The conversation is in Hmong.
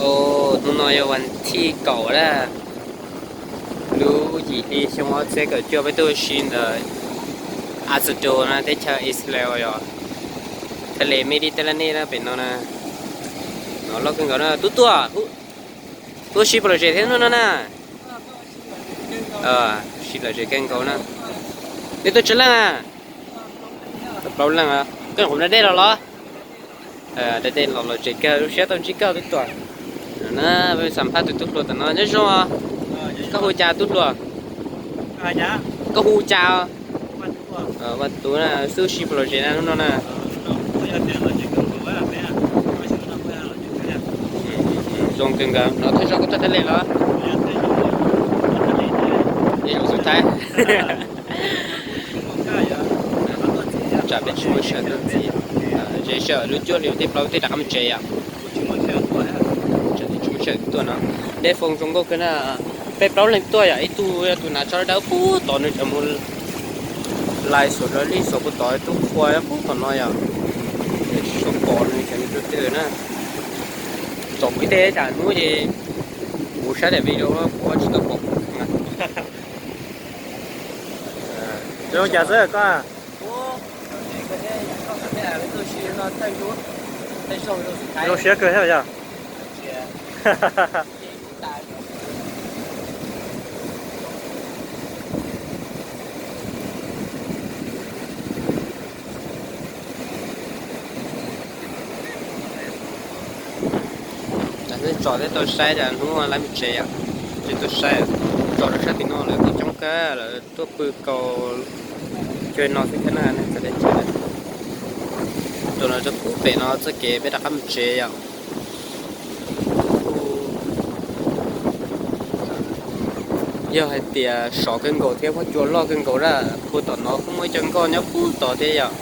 Os, hnub no yog vas thib kaum na, lub yim hli xyoo ob txhiab kaum cuaj peb tuaj ua si ntawm Asdod na, teb chaws Israel yog thaj le Mediterranean na pem no na. No loj kawg nkaus na, tub tuaj, tuaj ua si puas lom zem thiab hnub no na? Ua si lom zem kawg nkaus na. Nej tuaj tsawg leej a? Plaub leej. Koj nyuam qhuav da dej los los? Da dej los lom zem kawg, lub siab tau ntsib koj tub tuaj. Na, peb xam phaj tus tub hluas tom no nyob zoo. Koj hu cas tub hluas? Koj hu cas? Vaj Tub na, xub ua si puas lom zem na hnub no na? Zoo kawg nkaus, no thawj zaug koj tuaj thaj le los? Zaug xub thawj. Tsam peb tsis muaj sij hawm tuaj ntxiv, ze sij hawm lub cuaj hli tej plaub tej rov qab mus tsev yom. Tsam peb tsis muaj sij hawm tuaj no. Dej foo zoo nkauj kawg na. Peb plaub leeg tuaj yom, ib tug yog tus hnav tsho dawb dawb pub tod, nws tseem mus lais xuas dawb li xuas pub tod, tus qhua pub tom no yom. Tsis tshua pom nws, tseem nws tus twg na. Tsom kuv ib teg tsam hnub ces kuv saib daim video kuv tsis tau pom. Zoo cas xwb koj? Zoo siab kawg thiab yog? Tsom thiab tau saib, hnub lawv mus tsev yom, tsis tau saib. Tsom rau sab tim no lawv kuj coob kawg, lawv tuaj pw kaus cuag no xwb thiab na, nej txawm tsis. Tus no rau pub pem no txoj kev peb rov qab mus tsev yom. Yog hais tias sov kawg nkaus thiab huab cua loj kawg nkaus na, pub tom no kuj muaj ib co nkoj nyob pub tod thiab yom.